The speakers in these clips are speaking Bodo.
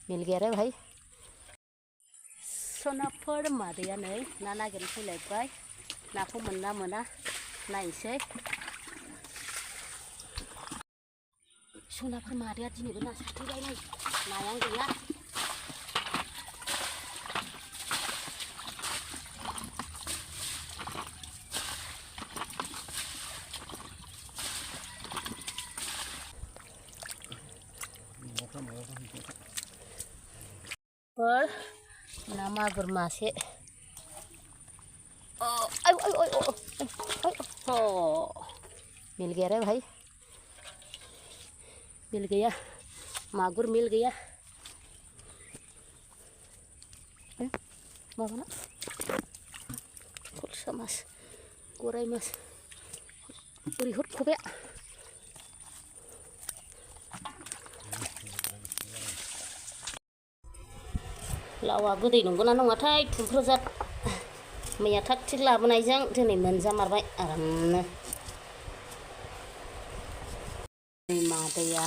मिल गया रे भाई sonapwr Madwiya नै ना नागिरनो फैलायबाय नाखौ मोनना मोना नायनोसै sonapwr Madwiya दिनैबो ना सारफैबाय नै नायानो गैया ना मागुर मासे मिल गया रे भाई मिल गया मागुर मिल गया माबा ना खरसा मास गराय मास ओरै हर खबाया लावा गोदै नंगौना नङाथाय थुमफ्रुजाद मैया थाग थिग लाबोनायजों दिनै मोनजामारबाय आरामनो मादैया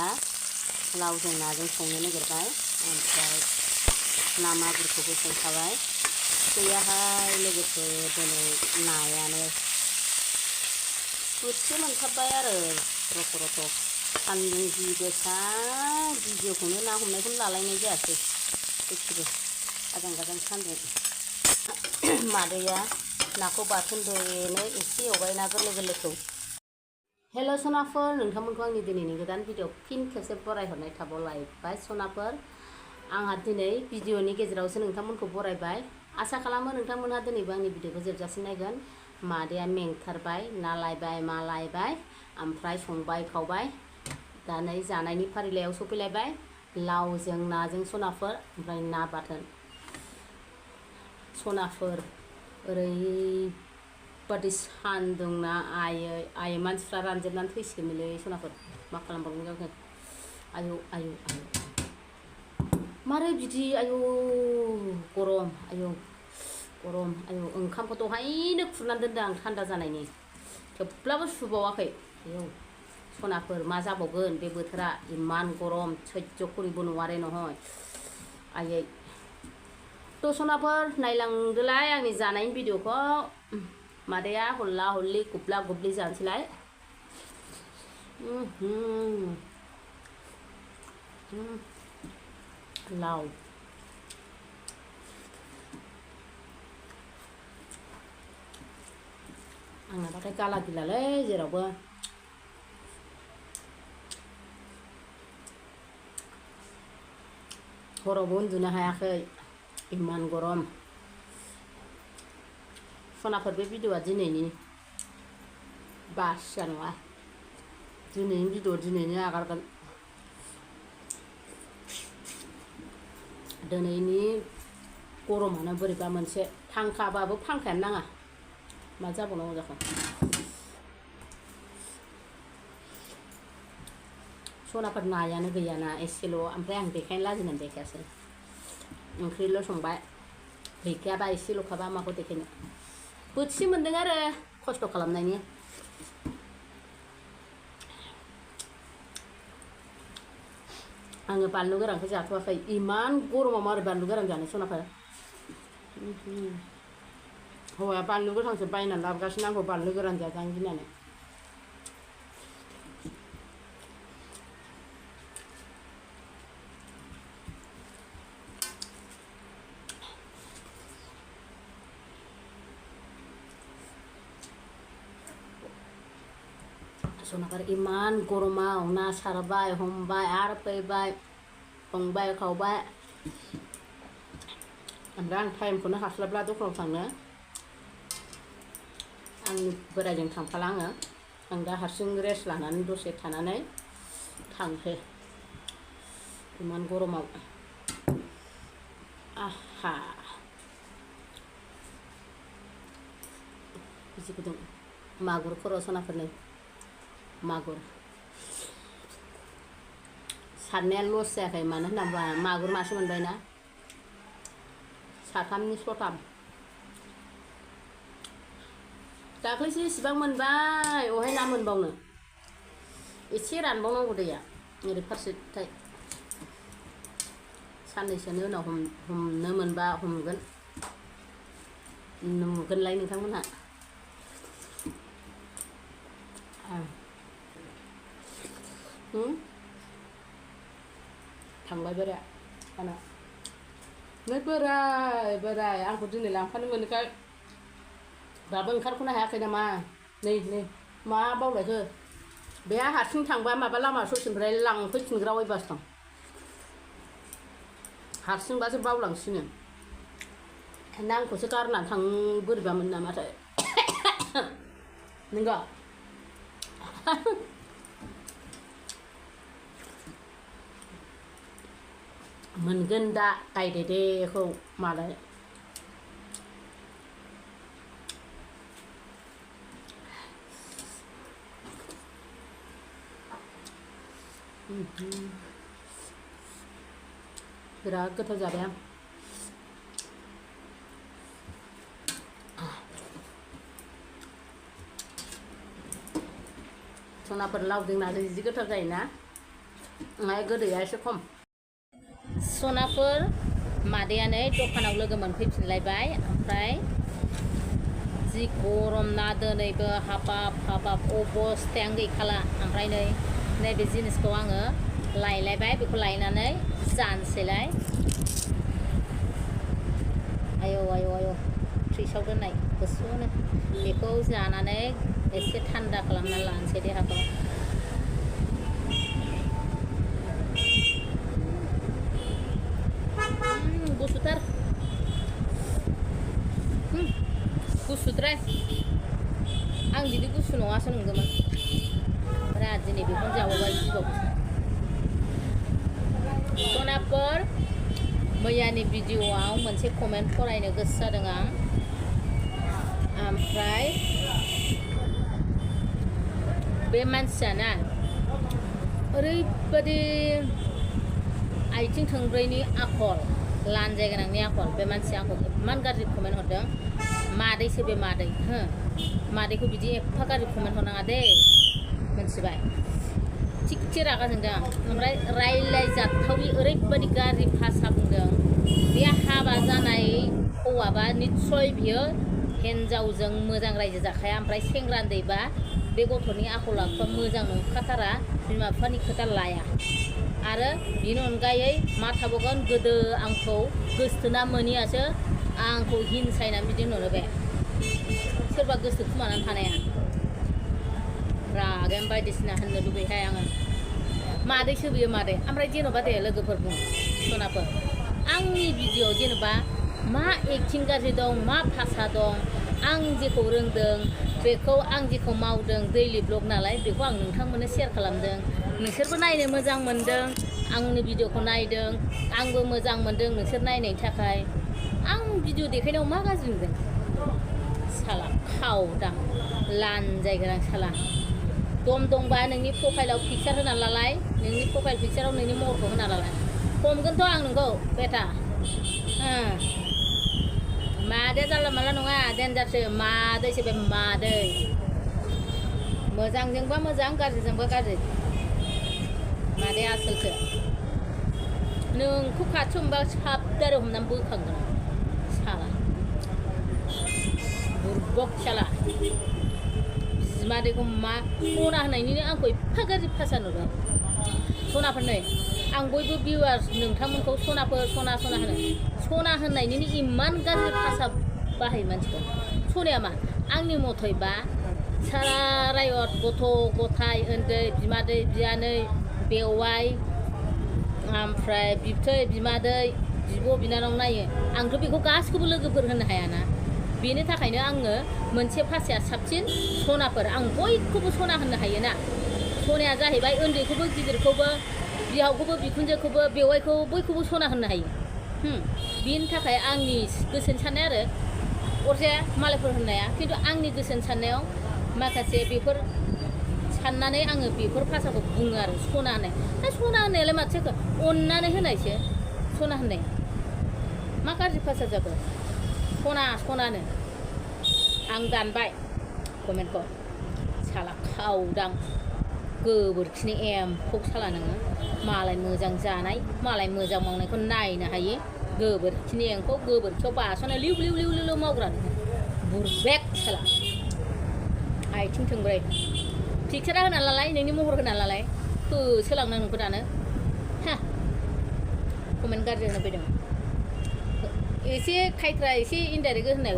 लावजों नाजों संनो नागिरबाय ओमफ्राय ना मागुरखौबो संखाबाय गैयाहाय लोगोफोर दिनै नायानो बोथिसे मोनखाबाय आरो रथ' रथ' सान्दुं जि गोसा भिडिअखौनो ना हमनायखौनो लालायनाय जायासै गासिबो आजां गाजां सान्दुं मादैया नाखौ बाथोन देनो एसे एवबाय ना गोरलै गोरलैखौ हेल' sonapwr नोंथांमोनखौ आंनि दिनैनि गोदान भिडिअ फिन खेबसे बरायहरनाय थाबावलायबाय sonapwr आंहा दिनै भिडिअनि गेजेरावसो नोंथांमोनखौ बरायबाय आसा खालामो नोंथांमोनहा दिनैबो आंनि भिडिअखौ जोबजासिम नायगोन मादैया मेंथारबाय ना लायबाय मा लायबाय ओमफ्राय संबाय खावबाय दा नै जानायनि फारिलाइयाव सफैलायबाय लावजों नाजों sonapwr ओमफ्राय ना बाथोन sonapwr ओरैबादि सान्दुंना आयै मानसिफ्रा रानजोबनानै थैसिगोनलै sonapwr मा खालामबावगोन जाखो आयौ आयौ आयौ मारै बिदि आयौ गरम आयौ ओंखामखौ दहायनो खुरनानै दोनदों आं थान्दा जानायनि थेवब्लाबो सुबावाखै आयौ sonapwr मा जाबावगोन बे बोथोरा इमान गरम सैज्य करिबो नङारे नहय आयै थ' sonapwr नायलांदोलाय आंनि जानायनि भिडिअखौ मादैया हल्ला हल्लि गुब्ला गुब्लि जानोसैलाय लाव आंनाबाथाय गाला गिलालै जेरावबो हरावबो उन्दुनो हायाखै इमान गरम sonapwr बे भिडिअआ दिनैनि बासिया नङा दिनैनि भिडिअ दिनैनो आगारगोन दिनैनि गरमानो बोरैबा मोनसे फांखाबाबो फांखायानो नाङा मा जाबावनांगौ जाखो sonapwr नायानो गैयाना एसेल' ओमफ्राय आं देखायनो लाजिनानै देखायासै ओंख्रिल' संबाय गैखायाबा एसेल'खाबा माखौ देखायनो बोथिसे मोन्दों आरो खस्थ' खालामनायनि आङो बानलु गोरानखौ जाथ'वाखै इमान गरमाव मारै बानलु गोरान जानो sonapwr हौवाया बानलु गोथांसो बायनानै लाबोगासिनो आंखौ बानलु गोरान जाजानो गिनानै sonapwr इमान गरमाव ना सारबाय हमबाय आरो फैबाय संबाय खावबाय ओमफ्राय आं टाइमखौनो हास्लाबला दखानाव थांनो आंनि बोरायजों थांफाला आं दा हारसिं रेस्ट लानानै दसे थानानै थांसै इमान गरमाव आहा बिदि गुदुं मागुर खर' sonapwr नै मागुर सारनाया लस जायाखै मानो होनना मागुर मासे मोनबायना साथामनि सथाम दाख्लैसो इसिबां मोनबाय अहाय ना मोनबावनो एसे रानबावनांगौ दैया ओरै फारसेथिं साननैसोनि उनाव हमनो मोनबा हमगोन नुगोनलाय नोंथांमोनहा थांबाय बोराया आंना नै बोराय आंखौ दिनै लांफानो मोनैखाय दाबो ओंखारख'नो हायाखै नामा नै मा बावलायखो बे हारसिं थांबा माबा लामा ससेनिफ्राय लांफैफिनग्रा अयबास दं हारसिंबासो बावलांसिनो आंखौसो गारनानै थां बोरैबामोन नामाथाय नंगौ मोनगोन दा गायदे देखौ मालाय बिराद गोथाव जाबाय आं सनाफोर लावदों नाजों जि गोथाव जायोना ओमफ्राय गोदैया एसे खम सनाफोर मादैया नै दखानाव लोगो मोनफैफिनलायबाय ओमफ्राय जि गरम ना दिनैबो हाबाब अबस्थायानो गैखाला ओमफ्राय नैबे जिनिसखौ आङो लायलायबाय बेखौ लायनानै जानोसैलाय आयौ फ्रिजआव दोननाय गुसुनो बेखौ जानानै एसे थान्दा खालामना लानोसै देहाखौ गुसुथार गुसुद्राय आं बिदि गुसु नङासो नंदोंमोन ओमफ्राय दिनै बेखौनो जाबावबाय जिबावबो सनाफोर मैयानि भिडिअ'आव मोनसे कमेन्ट फरायनो गोसो जादों आं ओमफ्राय बे मानसियाना ओरैबादि आथिं थोंब्रैनि आखल लानजाय गोनांनि आखल बे मानसिया आंखौ इमान गाज्रि कमेन्ट हरदों मादैसो बे मादै मादैखौ बिदि एफा गाज्रि कमेन्ट हरनाङा दे मोनथिबाय थिगसे रागा जोंदों आं ओमफ्राय रायलायजाथावि ओरैबादि गाज्रि भाषा बुंदों बे हाबा जानाय हौवाबा निस्सय बियो हिन्जावजों मोजां रायजो जाखाया ओमफ्राय सेंग्रा उन्दैबा बे गथ'नि आखल आखुआ मोजां नंखाथारा बिमा बिफानि खोथा लाया आरो बिनि अनगायै मा थाबावगोन गोदो आंखौ गोसथोना मोनियासो आंखौ हिंसायनानै बिदि होनहरो बे सोरबा गोसो खोमानानै थानाया रागायानो बायदिसिना होननो लुबैहाय आङो मादैसो बियो मादै ओमफ्राय जेन'बा दे लोगोफोर बुं सनाफोर आंनि भिडिअ जेन'बा मा एक्टिं गाज्रि दं मा भाषा दं आं जेखौ रोंदों बेखौ आं जेखौ मावदों दैलि ब्लग नालाय बेखौ आं नोंथांमोननो शेयार खालामदों नोंसोरबो नायनो मोजां मोनदों आंनि भिडिअखौ नायदों आंबो मोजां मोनदों नोंसोर नायनायनि थाखाय आं भिडिअ देखायनायाव मा गाज्रि नुदों साला खावदां लानजाय गोनां साला दम दंबा नोंनि प्रफाइलाव पिक्सार होना लालाय नोंनि प्रफाइल पिक्साराव नोंनि महरखौ होना लालाय हमगोनथ' आं नोंखौ बेटा मादै जानला मानला नङा देन्जारसो मादैसो बे मादै मोजांजोंबा मोजां गाज्रिजोंबा गाज्रि मादै आसोलसो नोंखौ खाथियाव मोनबा साबदारे हमनानै बोखांगोन साला बुरबक साला बिमादैखौ मा सना होनायनिनो आंखौ एफा गाज्रि भाषा नुदों सनाफोर नै आं बयबो भिउवार्स नोंथांमोनखौ सनाफोर सना होनो सना होननायनिनो इमान गाज्रि भाषा बाहायो मानसिफोर सनाया मा आंनि मथैबा सारा रायत गथ' गथाय उन्दै बिमादै बियानै बेवाइ ओमफ्राय बिबथै बिमादै बिब' बिनानाव नायो आंथ' बेखौ गासिखौबो लोगोफोर होनो हायाना बेनि थाखायनो आङो मोनसे भाषाया साबसिन सनाफोर आं बयखौबो सना होननो हायोना सनाया जाहैबाय उन्दैखौबो गिदिरखौबो बिहावखौबो बिखुनजोखौबो बेवाइखौ बयखौबो सना होननो हायो बेनि थाखाय आंनि गोसोनि साननाय आरो अरजाया मालायफोर होननाया खिन्थु आंनि गोसोनि साननायाव माखासे बेफोर साननानै आङो बेफोर भाषाखौ बुङो आरो सना होननाय दा सना होननायालाय माथो अननानै होनायसो सना होननाय मा गाज्रि भाषा जाखो सनानो आं दानबाय कमेन्टखौ साला खावदां गोबोरखिनि एम्फौ साला नोङो मालाय मोजां जानाय मालाय मोजां मावनायखौ नायनो हायो गोबोरखिनि एम्फौ गोबोरखियाव बास'ना लिउ लिउ लिउ लिउ मावग्रा बुरबेक साला आथिं थोंब्रै पिक्सारा होना लालाय नोंनि महर होना लालाय होसोलांनो नोंखौ दानो हा कमेन्ट गाज्रि होनो फैदों एसे खायथ्रा एसे इनडाइरेक्ट होननाय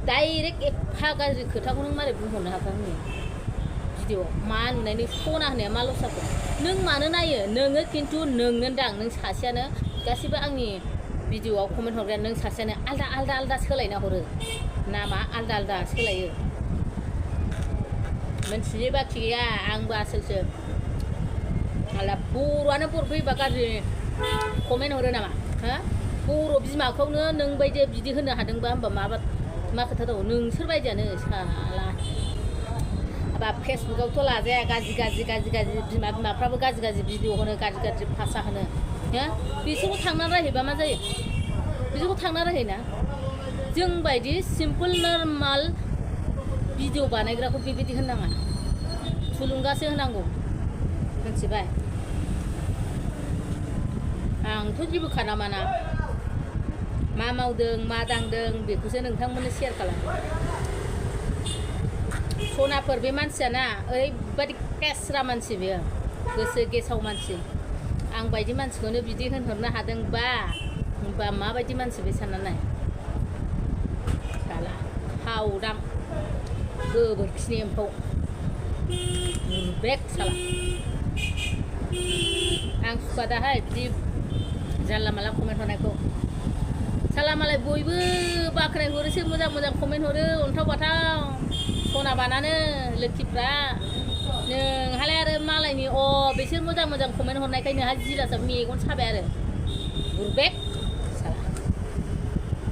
डाइरेक्ट एफा गाज्रि खोथाखौ नों मारै बुंहरनो हाखो आंनि भिडिअ मा नुनाय नों सना होनाया मा लस जाखो नों मानो नायो नोङो खिन्थु नोंनो दां नों सासेयानो गासिबो आंनि भिडिअआव कमेन्ट हरग्रा नों सासेयानो आलदा आलदा आलदा सोलायना हरो नामा आलदा आलदा सोलायो मोनथियै बाखि गैया आंबो आसोलसो आलदा बर'आनो बर' फैबा गाज्रि कमेन्ट हरो नामा हा बर' बिमाखौनो नों बायदि बिदि होनो हादोंबा होमबा मा खोथा दङ नोंसोर बायदियानो साला हाबा फेसबुकआवथ' लाजाया गाज्रि बिमाफ्राबो गाज्रि भिडिअ होनो गाज्रि भाषा होनो हो बिसोरखौ थांना रायहैबा मा जायो बिसोरखौ थांना रायहैना जों बायदि सिम्पोल नर्माल भिडिअ बानायग्राखौ बेबायदि होननाङा थुलुंगासो होनांगौ मिथिबाय आंथ' जेबो खालामाना मा मावदों मा दांदों बेखौसो नोंथांमोननो शेयार खालामो सनाफोर बे मानसियाना ओरैबायदि केस्रा मानसि बेयो गोसो गेसाव मानसि आं बायदि मानसिखौनो बिदि होनहरनो हादोंबा होमबा माबायदि मानसि बे सानना नाय साला हावदां गोबोरखिनि एम्फौ बुरबेक साला आं सुखुवा दाहाय बिदि जानला माला कमेन्ट हरनायखौ साला मालाय बयबो बाख्नाय हरोसो मोजां कमेन्ट हरो अन्थाव बाथाव सना बानानो लोखिफ्रा नोंहालाय आरो मालायनि बिसोर मोजां कमेन्ट हरनायखाय नोंहा जिरासा मेगन साबाय आरो बुरबेक साला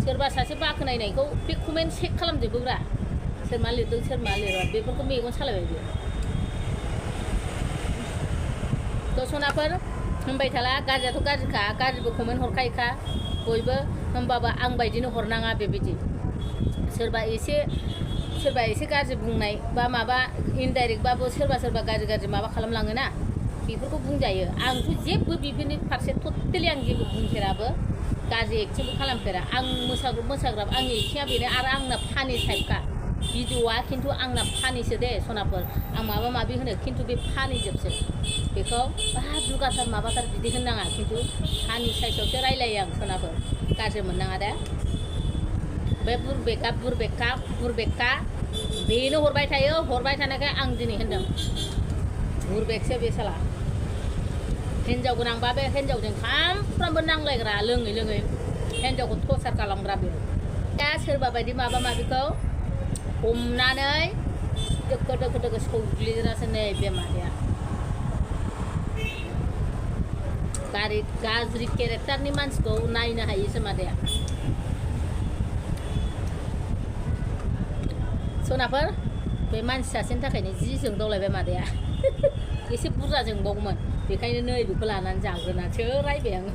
सोरबा सासे बाख्नायनायखौ बे कमेन्ट चेक खालामजोबोब्रा सोर मा लिरदों सोर मा लिरा बेफोरखौ मेगन सालायबाय बियो थ' सनाफोर होनबाय थाला गाज्रियाथ' गाज्रिखा गाज्रिबो कमेन्ट हरखायोखा बयबो होमबाबो आं बायदिनो हरनाङा बेबायदि सोरबा एसे गाज्रि बुंनाय बा माबा इनडाइरेक्टबाबो सोरबा गाज्रि माबा खालामलाङोना बेफोरखौ बुंजायो आंथ' जेबो बेफोरनि फारसे टटेलि आं जेबो बुंफेराबो गाज्रि एक्टिंबो खालामफेरा आं मोसाग्राब आंनि एक्टिङा बेनो आरो आंना फानि टाइपखा भिडिअआ खिन्थु आंना फानिसो दे सनाफोर आं माबा माबि होनो खिन्थु बे फानिजोबसो बेखौ दुगाथार माबाथार बिदि होननाङा खिन्थु फानि साइसआवसो रायलायो आं सनाफोर गाज्रि मोननाङा दे बे बुरबेका बेनो हरबाय थायो हरबाय थानायखाय आं दिनै होनदों बुरबेकसो बे साला हिन्जाव गोनांबा बे हिन्जावजों सामफ्रामबो नांलायग्रा लोङै हिन्जावखौ टर्चार खालामग्रा बे दा सोरबा बायदि माबा माबिखौ हमनानै दोखो सौग्लिग्रासो नै बे माबाया गाज्रि केरेक्टारनि मानसिखौ नायनो हायोसो मादैया सनाफोर बे मानसि सासेनि थाखायनो जि जोंदावलायबाय मादैया एसे बुरजा जोंबावगौमोन बेखायनो नै बेखौ लानानै जाग्रोनासो रायबाय आङो